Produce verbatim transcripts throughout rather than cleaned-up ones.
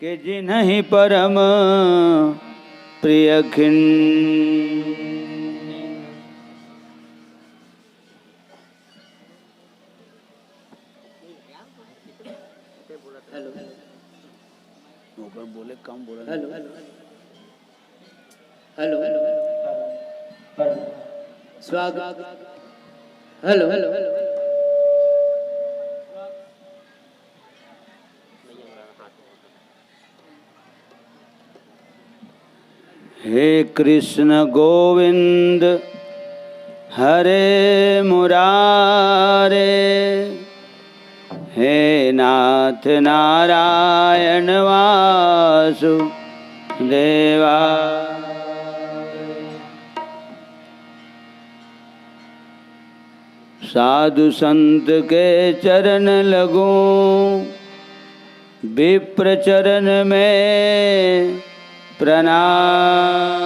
के जिनहि परम प्रिय खिन। ओकर बोले कम बोला। हेलो, हेलो, हेलो, स्वागत। Hello, hello, hello. हे कृष्ण गोविंद हरे मुरारे, हे नाथ नारायण वासुदेवा। साधु संत के चरण लगूं, विप्र चरण में प्रणाम।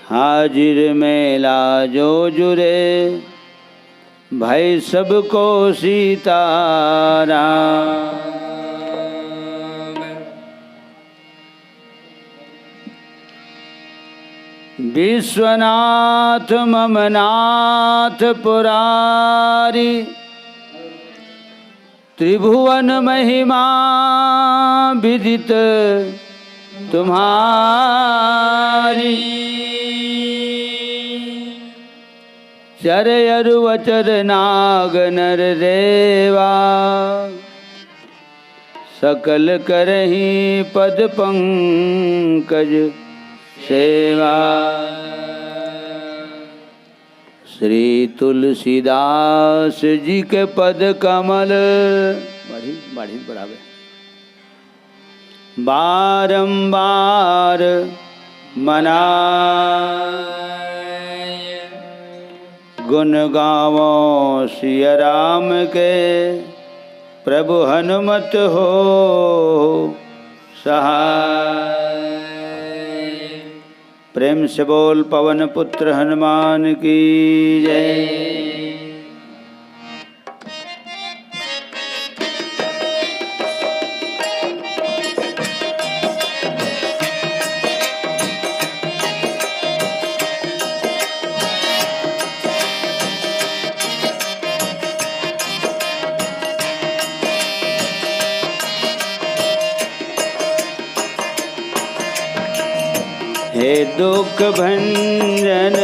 हाजिर मेला जो जुरे, भाई सबको सीताराम। विश्वनाथ मम नाथ पुरारी, त्रिभुवन महिमा विदित तुम्हारी। चर अरु अचर नाग नर देवा, सकल करही पद पंकज सेवा। श्री तुलसीदास जी के पद कमल, बढ़ी, बढ़ी, बढ़ावे। बारंबार मनाय। गुण गावो सिया राम के, प्रभु हनुमत हो सहाय। प्रेम से बोल पवन पुत्र हनुमान की जय। हे दुख भंजन।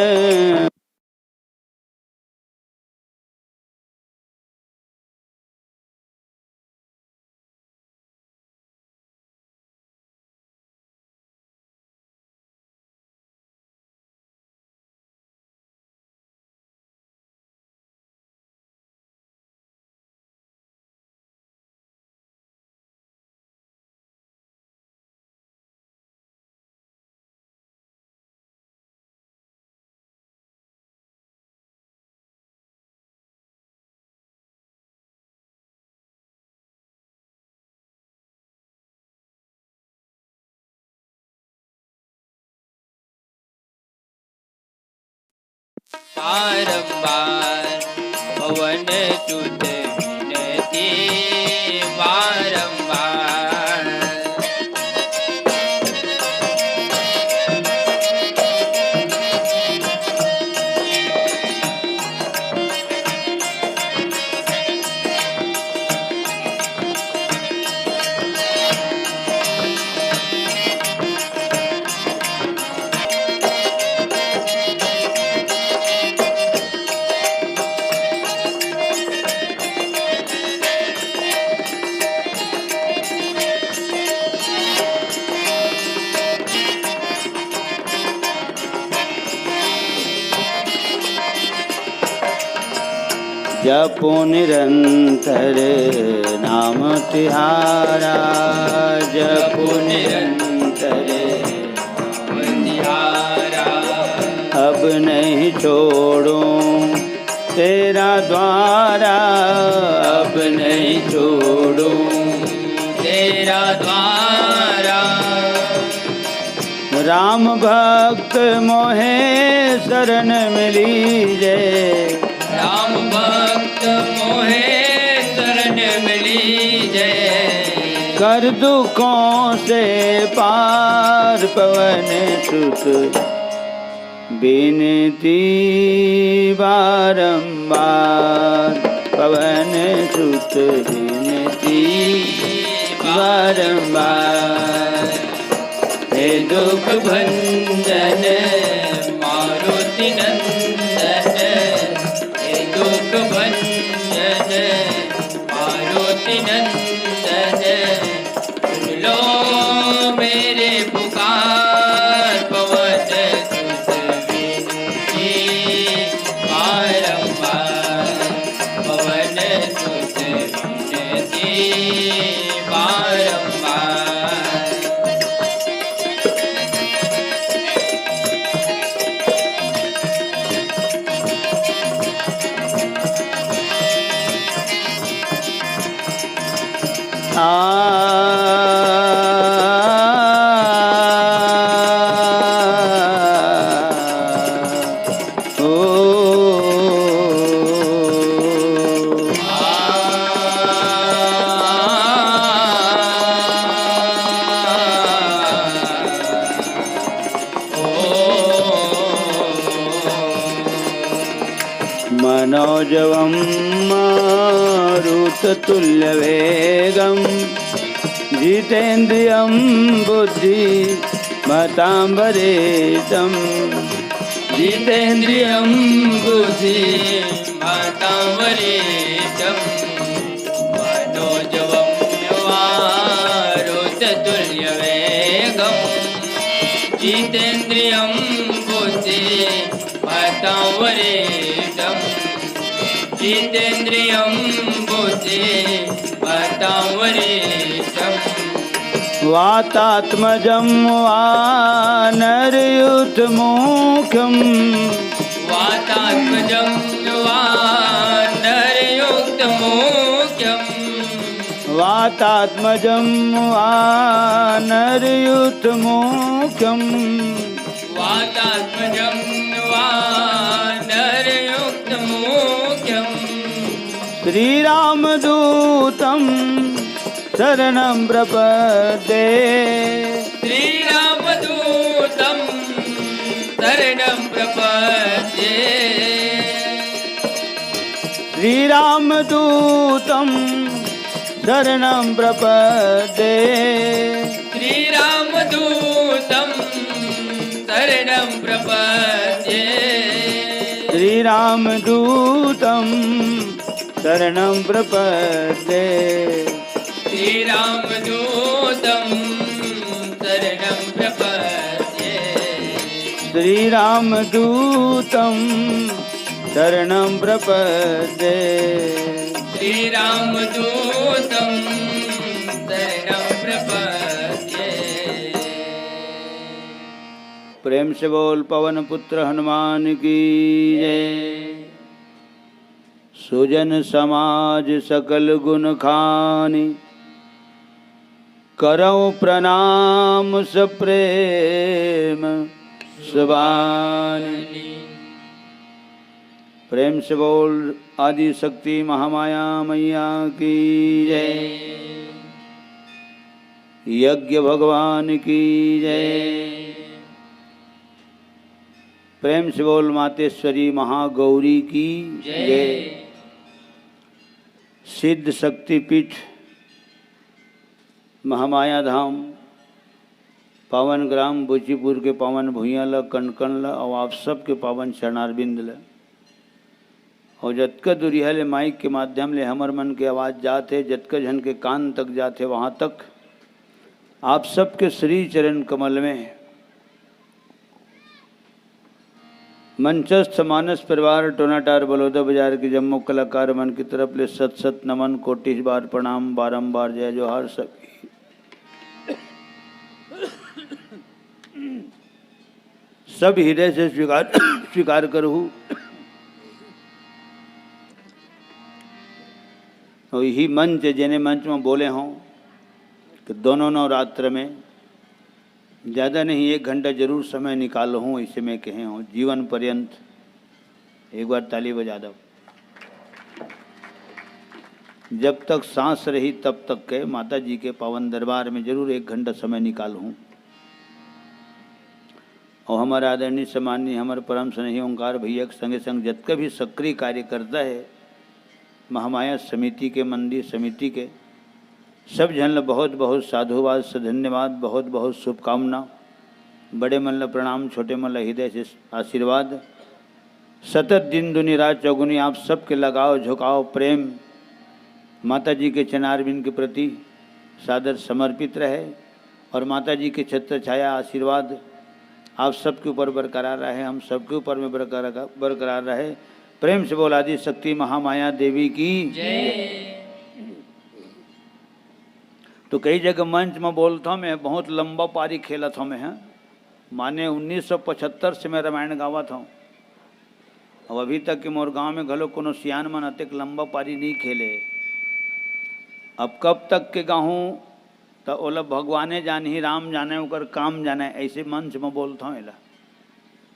बारंबार पवन सुत विनती बारंबार। जपो निरंतर नाम तिहारा, जपो निरंतर नाम तिहारा। अब नहीं छोड़ूं तेरा द्वारा, अब नहीं छोड़ूं तेरा द्वारा। राम भक्त मोहे शरण मिली रे, राम भक्त मोहे शरण मिली जय। कर दुखों से पार पवन सुत, बिनती बारंबार पवन सुत, बिनती बारंबार। हे दुख भंजन मारुति नंदन, हे दुख भंजन मारुति नंदन, सुन लो मेरे पुकार। पवन सुत विनती बारंबार, पवन सुत विनती बारंबार। मनोजवं मारुततुल्यवेगं जितेन्द्रियं बुद्धिमतां वरिष्ठं, जितेन्द्रियं बुद्धिमतां वरिष्ठं, मनोजवं मारुततुल्यवेगं जितेन्द्रियं बुद्धिमतां वरिष्ठं, जितेन्द्रियं बुद्धिमतां वरिष्ठं, वातात्मजं वानरयूथमुख्यं, वातात्मजं वानरयूथमुख्यं, वातात्मजं वानरयूथमुख्यं, वातात्मजं वानरयूथमुख्यं, श्रीरामदूतं शरणं प्रपद्ये, श्रीरामदूतं शरणं प्रपद्ये, श्रीरामदूतं शरणं प्रपद्ये, श्रीरामदूतं शरणं प्रपद्ये, श्रीरामदूतं शरणं प्रपद्ये, श्रीरामदूतं शरणं प्रपद्ये, श्रीरामदूतं शरणं प्रपद्ये, श्रीरामदूतं शरणं प्रपद्ये। प्रेम से बोल पवन पुत्र हनुमान की जय। सुजन समाज सकल गुण खानी, करौ प्रणाम सप्रेम सुबानी। प्रेम से बोल आदि शक्ति महामाया मैया की जय, यज्ञ भगवान की जय। प्रेम से बोल मातेश्वरी महागौरी की जय। जय। सिद्ध शक्तिपीठ महामाया धाम, पावन ग्राम बोचीपुर के पावन भुइयां ल, कण-कण ल, अउ आप सबके पावन चरणारविंद ल। अउ जतका दुरिहा ले माइक के माध्यम ले हमर मन के आवाज जात हे, जतका झन के कान तक जात हे, वहां तक आप सबके श्री चरण कमल में मंचस्थ मानस परिवार टोनाटार बलौदा बाजार के जम्मो कलाकार मन की तरफ ले सत सत नमन, कोटि बार प्रणाम, बारंबार जय जोहार। सभी, सब हृदय से स्वीकार, स्वीकार करहु। अउ इही मंच, जेने मंच में बोले हों कि दोनों नवरात्र में ज्यादा नहीं, एक घंटा जरूर समय निकालहूं, इसे मैं कहे हों, जीवन पर्यंत। एक बार ताली बजा दो। जब तक सांस रही तब तक के माता जी के पावन दरबार में जरूर एक घंटा समय निकालहूँ। और हमारे आदरणीय सम्माननीय, हमारे परम स्नेही ओंकार भैया के संगे संग जतका भी सक्रिय कार्यकर्ता है, महामाया समिति के, मंदिर समिति के, सब झन ल बहुत बहुत साधुवाद, धन्यवाद, बहुत बहुत शुभकामना। बड़े मन ल प्रणाम, छोटे मन ल हृदय से आशीर्वाद। सतत दिन दुनी रात चौगुनी आप सबके लगाव, झुकाव, प्रेम माता जी के चरणारविंद के प्रति सादर समर्पित रहे और माता जी के छत्र छाया आशीर्वाद आप सबके ऊपर बरकरार रहे, हम सबके ऊपर में बरकरार, बरकरार रहे। प्रेम से बोल आदि शक्ति महामाया देवी की। तो कई जगह मंच में बोलता हूँ मैं, बहुत लंबा पारी खेलत हूँ मैं, हाँ। माने उन्नीस सौ पचहत्तर से मैं रामायण गावत हूँ। अब अभी तक के मोर गांव में घलो कोनो सियान मन अतेक लंबा पारी नहीं खेले। अब कब तक के गाहूँ, त ओला भगवाने जानही, राम जाने, ओकर काम जाने, ऐसे मंच में बोलत हूँ एला।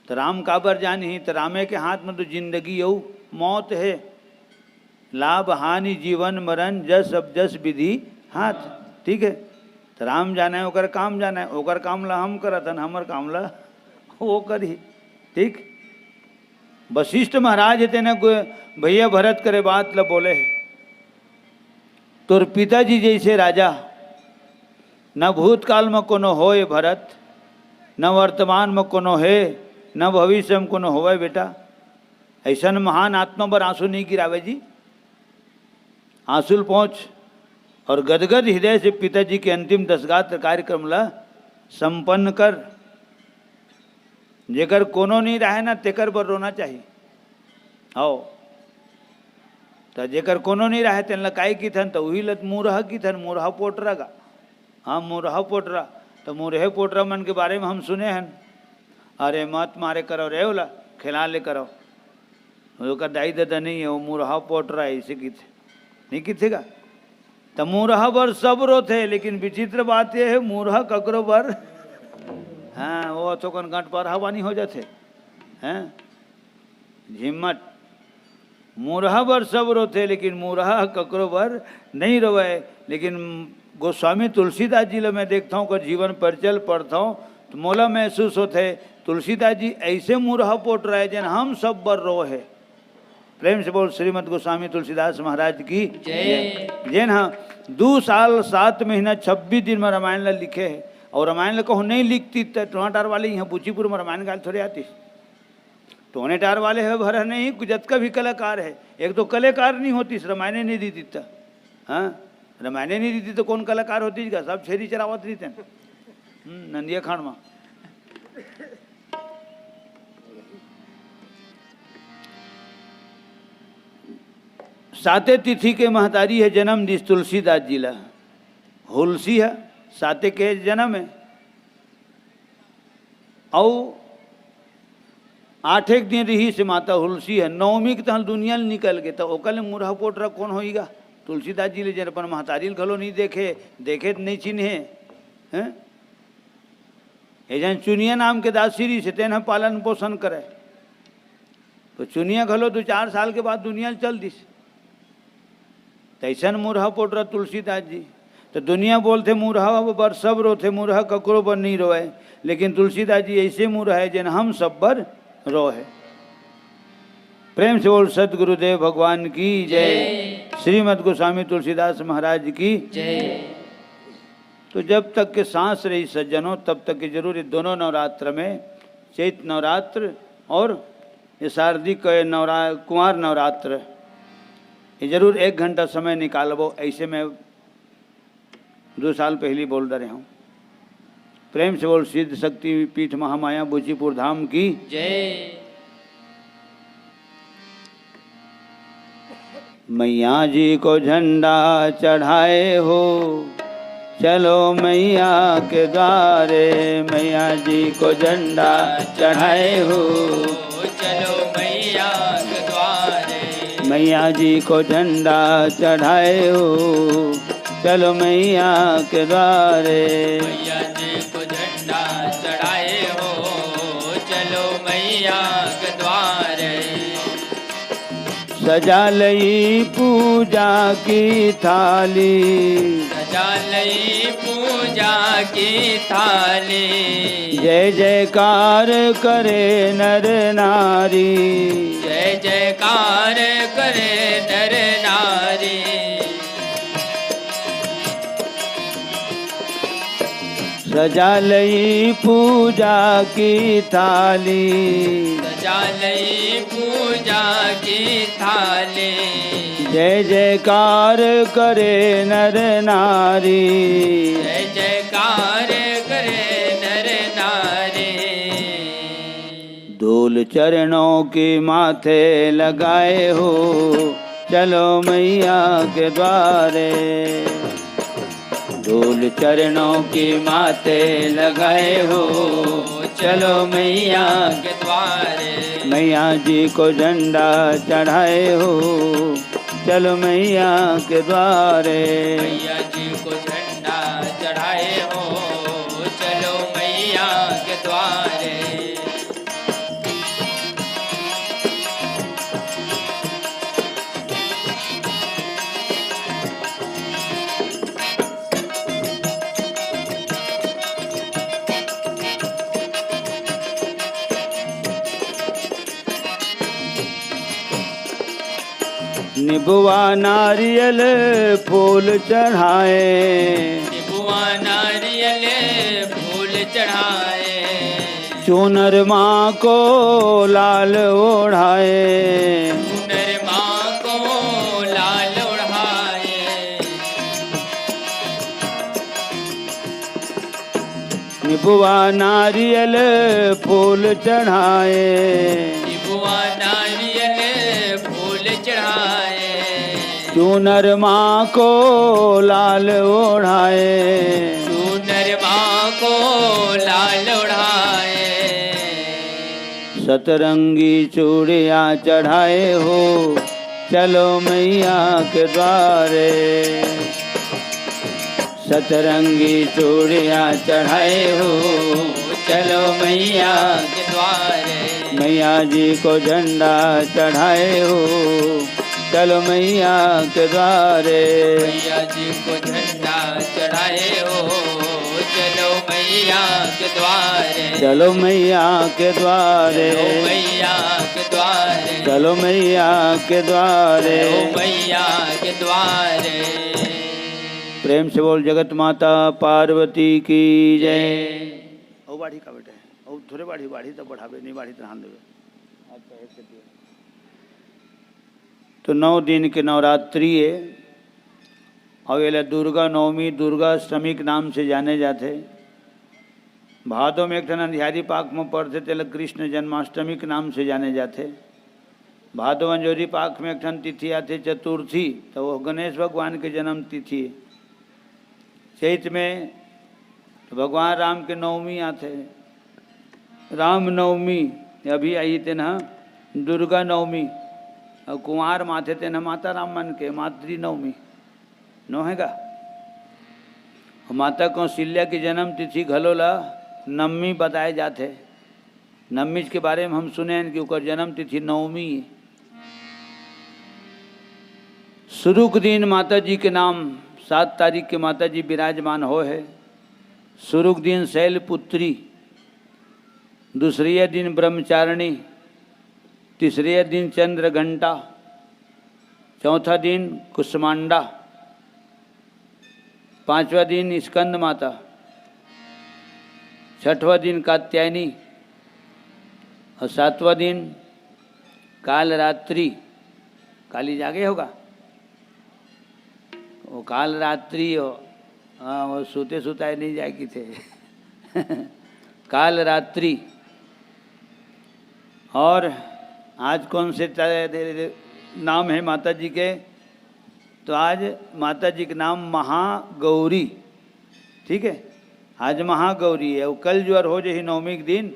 त राम काबर जानही, त रामे के हाथ में तो जिंदगी अउ मौत है। लाभ हानि जीवन मरण जस अब जस विधि हाथ। ठीक है, त राम जाने, ओकर काम जाने, ओकर काम ला हम करत हन, हमर काम ला वो करही। ठीक, वशिष्ठ महाराज हे तेने गो-, भैया भरत करे बात ला बोले हे, तोर पिताजी जैसे राजा, न भूतकाल में कोनो होय भरत, न वर्तमान में कोनो हे, न भविष्य में कोनो होवे बेटा। ऐसन महान आत्मा बर आंसू नहीं गिरावे जी। आंसू ल पोंछ और गदगद हृदय से पिताजी के अंतिम दसगात्र कार्यक्रम ला संपन्न कर। जेकर कोनो नहीं रहे ना, तेकर बर रोना चाहिए। आओ, त जेकर कोनो नहीं रहे, तेन ला काय किथन, त उही ल मुरहा किथन, मुरहा पोटरा गा। हाँ, मुरहा पोटरा। त मुरहे पोटरा मन के बारे में हम सुने हन, अरे मत मारे करो रे, ओला खेला ले करो। ओकर दाई ददा नहीं है, वो मुरहा पोटरा है, इसे किथे, नहीं किथे का? त मुरहा बर सब रोथे, लेकिन विचित्र बात ये है, मुरहा ककरो बर, हाँ, वो तो कन गंट पर हवा नहीं हो जाथे, हैं? झिम्मट। मुरहा बर सब रोथे, लेकिन मुरहा ककरो बर नहीं रोवे। लेकिन गोस्वामी तुलसीदास जी ल मैं देखता हूँ, ओकर जीवन परिचय पढ़ता हूँ, तो मोला महसूस होथे, तुलसीदास जी ऐसे मुरहा पोटरा हे, जेन हम सब बर रो हे। प्रेम से बोल श्रीमद गोस्वामी तुलसीदास महाराज की जय। जेन हा दू साल सात महीना छब्बीस दिन में रामायण ला लिखे हे, और रामायण ला कहूँ नहीं लिखती त टोनाटार वाले यहाँ बुचीपुर में रामायण गाल थोड़े आती। टोनेटार वाले हे भर नहीं, जतका भी कलाकार है, एक तो कलाकार नहीं होती, रामायणे नहीं दी देता। हाँ, रामायणे नहीं दी तो कौन कलाकार होती का? सब छेरी चरावत रहिते हैं। हम्म, नंदिया खान में। साते तिथि के महतारी हे, जन्म दिस तुलसीदास जी ला। हुलसी हे, साते के जन्म हे। अउ आठेक दिन रहिस माता हुलसी हे, नवमी के तहन दुनिया ले निकल गे, त ओकर ले मुरहा पोटरा कोन होइगा? तुलसीदास जी ले जेन अपन महतारी ल घलो नहीं देखे, देखे त नहीं चिन्हे, हैं? ए जन चुनिया नाम के दासी रहिस, तेन ह पालन पोषण करे। तो चुनिया घलो दू चार साल के बाद दुनिया ले चल दिस। तैसन मुरहा पोटरा तुलसीदास जी। तो दुनिया बोलथे, "मुरहा बर सब रोथे, मुरहा ककरो बर नहीं रोए।" लेकिन तुलसीदास जी ऐसे मुरहा हे, जेन हम सब बर रोहे। प्रेम से बोल सतगुरुदेव भगवान की जय। जय। श्रीमद गोस्वामी तुलसीदास महाराज की जय। तो जब तक के सांस रही सज्जनों, तब तक के जरूर ये दोनों नवरात्र में, चैत नवरात्र और ये शारदीय के नवरा-, कुंवार नवरात्र, ये जरूर एक घंटा समय निकालबो। ऐसे मैं दो साल पहली बोल डरे हूँ। प्रेम से बोल सिद्ध शक्ति पीठ महामाया बुचीपुर धाम की जय। मैया जी को झंडा चढ़ाए हो, चलो मैया के द्वारे। मैया जी को झंडा चढ़ाए हो, चलो मैया के द्वारे। मैया जी को झंडा चढ़ाए हो, चलो मैया के द्वारे। मैया जी को झंडा चढ़ाए हो, चलो मैया के द्वारे। सजा लई पूजा की थाली। सजा लई पूजा की थाली। जय जयकार करे नर नारी। जय जयकार करे नर नारी। सजा लई पूजा की थाली। सजा लई पूजा की थाली। जय जयकार करे नर नारी। जय जयकार करे नर नारी। धूल चरणों की माथे लगाए हो, चलो मैया के द्वारे। धूल चरणों की माथे लगाए हो, चलो मैया के द्वारे। मैया जी को झंडा चढ़ाए हो, चलो मैया के द्वारे। मैया जी को झंडा चढ़ाए हो, चलो मैया के द्वारे। निबुआ नारियल फूल चढ़ाए। निबुआ नारियल फूल चढ़ाए। चुनर माँ को लाल ओढ़ाए। चुनर माँ को लाल ओढ़ाए। निबुआ नारियल फूल चढ़ाए। निबुआ नारियल फूल चढ़ाए। चुनर माँ को लाल ओढ़ाए। चुनर माँ को लाल ओढ़ाए। सतरंगी चूड़ियाँ चढ़ाए हो, चलो मैया के द्वारे। सतरंगी चूड़ियाँ चढ़ाए हो, चलो मैया के द्वारे। मैया जी को झंडा चढ़ाए हो, चलो मैया के द्वारे। मैया जी को झंडा चढ़ाए हो, चलो मैया के द्वारे। चलो मैया के द्वारे। चलो मैया के द्वारे। चलो मैया के द्वारे। चलो मैया के द्वारे। प्रेम से बोल जगत माता पार्वती की जय। जय। ओ बाढ़ी का बेटे, ओ थोड़े बाढ़ी, बाढ़ी तो बढ़ावे, नहीं बाढ़ी तो रहन देवे। तो नौ दिन के नवरात्रि ए, अउ एला दुर्गा नवमी, दुर्गा अष्टमी के नाम से जाने जाथे। भादो में एक ठन अंधियारी पाख में पड़थे, तेला कृष्ण जन्माष्टमी के नाम से जाने जाथे। भादो अंजोरी पाख में एक ठन तिथि आथे चतुर्थी, त वो गणेश भगवान के जन्म तिथि। चैत में तो भगवान राम के नवमी आथे, राम नवमी। अभी आई तेन ह दुर्गा नवमी। अउ कुंवार माथे तेन ह माता राम मन के मातृ नवमी नो हे गा। अउ माता कौशल्या के जन्म तिथि घलो ला नवमी बताए जाथे। नवमी के बारे में हम सुने हन कि ओकर जन्म तिथि नवमी ए। शुरू के दिन माता जी के नाम, सात तारीख के माता जी विराजमान होए हे। शुरू के दिन शैलपुत्री, दूसरे दिन ब्रह्मचारिणी, तीसरे दिन चंद्रघंटा, चौथा दिन कुष्मांडा, पांचवा दिन स्कंद माता, छठवा दिन कात्यायनी अउ सातवा दिन काल रात्रि। काली जागे होगा, वो काल रात्रि हो, हाँ, वो सोते सुताए नहीं जाए की थे। काल रात्रि। और आज कौन से त-, नाम है माता जी के? तो आज माता जी के नाम महागौरी, ठीक है, आज महागौरी है। वो कल जो हो जही नवमी के दिन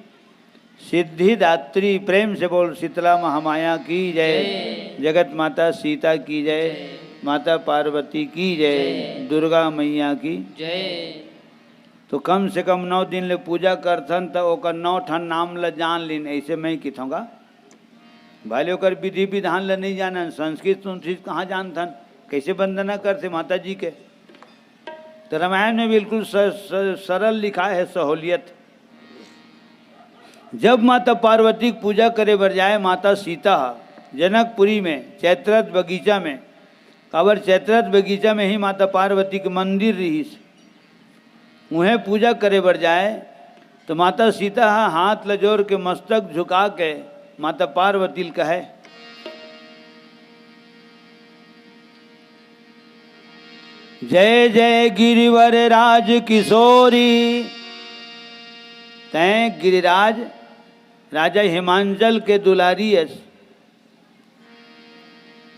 सिद्धिदात्री। प्रेम से बोल शीतला महामाया की जय। जय। जगत माता सीता की जय। जय। माता पार्वती की जय। जय। दुर्गा मैया की। जय। तो कम से कम नौ दिन ले पूजा करथन, त ओकर नौ ठन नाम ल जान लीन, ऐसे मैं किथोंगा। भले ओकर विधि विधान ल नहीं जानन, संस्कृत संस्कृत कहाँ जानथन, कैसे वंदना करथे माता जी के। तो रामायण में बिल्कुल स-, स-, सरल लिखा है, सहूलियत। जब माता पार्वती के पूजा करे बर जाए माता सीता ह जनकपुरी में चैत्रथ बगीचा में, काबर चैत्रथ बगीचा में ही माता पार्वती के मंदिर रिहिस, उहें पूजा करे बर जाए, तो माता सीता ह हाथ ल जोर के मस्तक झुका के माता पार्वती ल कहे, "जय जय गिरिवर राज किशोरी।" तैं गिरिराज राजा हिमांचल के दुलारी अस,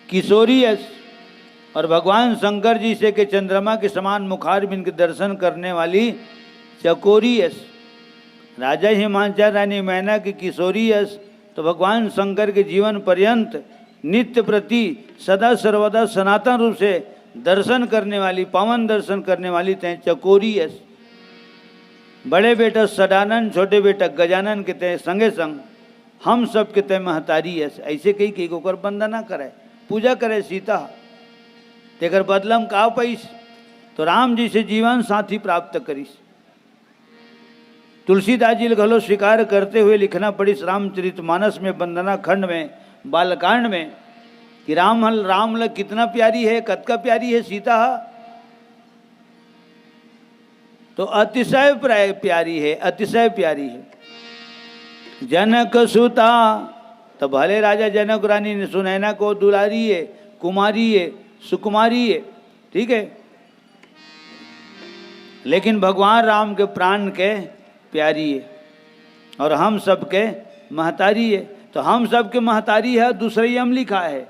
किशोरी अस, और भगवान शंकर जी से के चंद्रमा के समान मुखारबिंद के दर्शन करने वाली चकोरी अस। राजा हिमांचल रानी मैना की किशोरी अस, तो भगवान शंकर के जीवन पर्यंत नित्य प्रति सदा सर्वदा सनातन रूप से दर्शन करने वाली, पावन दर्शन करने वाली तैं चकोरी अस। बड़े बेटा सदानंद, छोटे बेटा गजानन के तैं संगे संग हम सबके तैं महतारी अस, ऐसे कही कही ओकर वंदना करे, पूजा करे सीता। तेकर बदला म का पाइस? तो राम जी से जीवन साथी प्राप्त करिस। तुलसीदास जी ल घलो स्वीकार करते हुए लिखना पड़िस रामचरित मानस में, वंदना खंड में, बालकांड में, कि राम हल, राम ल कितना प्यारी है, कतका प्यारी है सीता ह। तो अतिशय प्रा-, प्यारी है, अतिशय प्यारी है। जनक सुता, तो भले राजा जनक रानी ने सुनैना को दुलारी है, कुमारी है, सुकुमारी है, ठीक है, लेकिन भगवान राम के प्राण के प्यारी है और हम सबके महतारी है। तो हम सबके महतारी है, दूसरैया म लिखा है।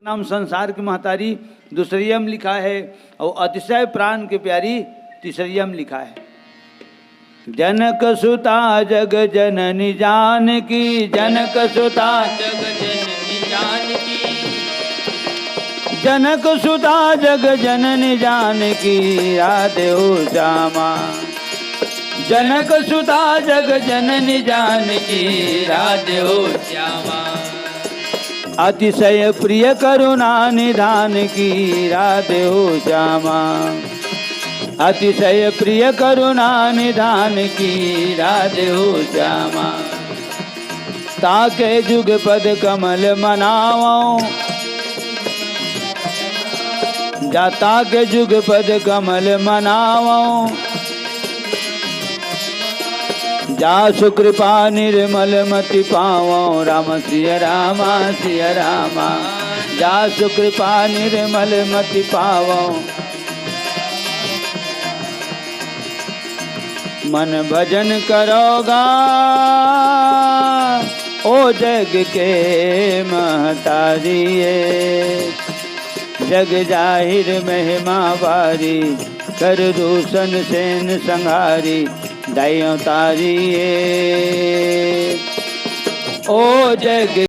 नाम संसार की महतारी दूसरैया म लिखा है और अतिशय प्राण के प्यारी तीसरैया म लिखा है। जनक सुता जग जननी जानकी, जनक सुता जग जननी जानकी। जनक सुता जग जननी जानकी, राधे हो श्यामा। जनक सुता जग जननी जानकी, राधे हो श्यामा। अतिशय प्रिय करुणा निधान की, राधे हो श्यामा। अतिशय प्रिय करुणा निधान की, राधे हो श्यामा। ताके जुग पद कमल मनावो, जा ताके जुग पद कमल मनावो। जा सुकृपा निर्मल मति पावो, राम सिया रामा सिया रामा। जा सुकृपा निर्मल मति पावो। मन भजन करोगा ओ जग के महतारी ये। जग जाहिर महिमा बारी, कर दूषण सेन संहारी, दयो तारी ये। ओ जग